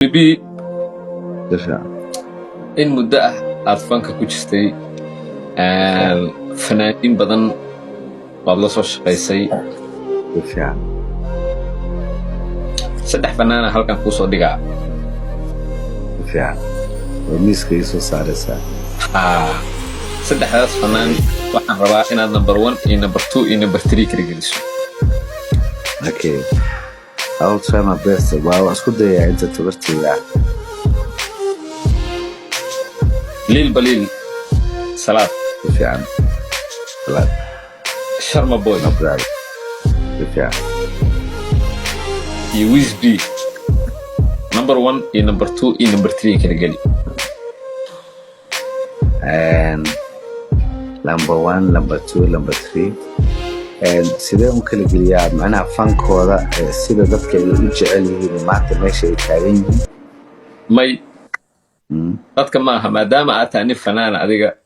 B. Si fiican. In muddo ah aad fanka ku jirtay, fanaaniin badan baad la soo shaqaysay. Si fiican. Saddex fanaana halkan kuu soo dhigaa. Si fiican oo miiska ii soo saaraysaa. Haa, saddexdaas fanaan waxaan rabaa inaad number one iyo number two iyo number three kala geliso. Okay, I will try my best. Waa isku dayayaa inta tabarteyda ah. Liil Baliil Salaad. Si fiican, Salaad. Sharma Boy. No brother, si fiican. Iyo Wiz B. Number one iyo number two iyo number three kala geli. And number one, number two, number three. And sidee u kala geliyaa, macnaha fankooda, sida dadka ay u jecel yihiin maanta meesha ay taagan yihiin? May, dadka ma aha, maadaama aad tahay nin fanaana adiga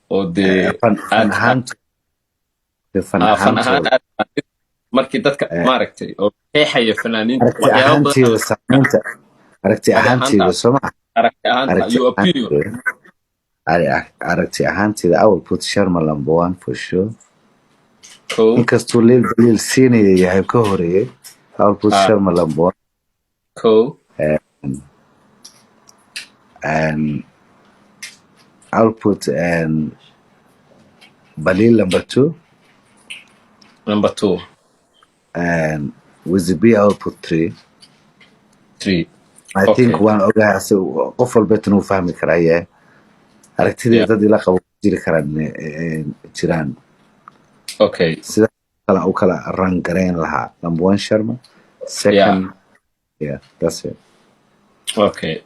oo dee fan fan aad ahaanto, fan fan ahaan ahaantooda. Aad taqaanid markii dadka maaragtay oo qeexaya fanaaniinta Aragti waxyaabo badan. ahaanteyda, saamaynta aragti adi ahaanteyda ahaanta soo ma aragti ahaanta aragti your opinion. Ahaanteyda, aragti ahaanteyda, I will put Sharma number one for sure. Kow. Inkastuu Liil Baliil siinaya yahay ka horeeyay, I will put Sharma number one. Kow. And I will put Balil number two. Number two. And with the B I will put three. Three. I think Okay. waan ogahay qof walbeetan wuu fahmi karaa yahay aragtidii dad ila qabo jiri karaan, jiraan. Sida kala u kala rank gareyn lahaa: number one Sharma, second, yeah, that's it. Okay.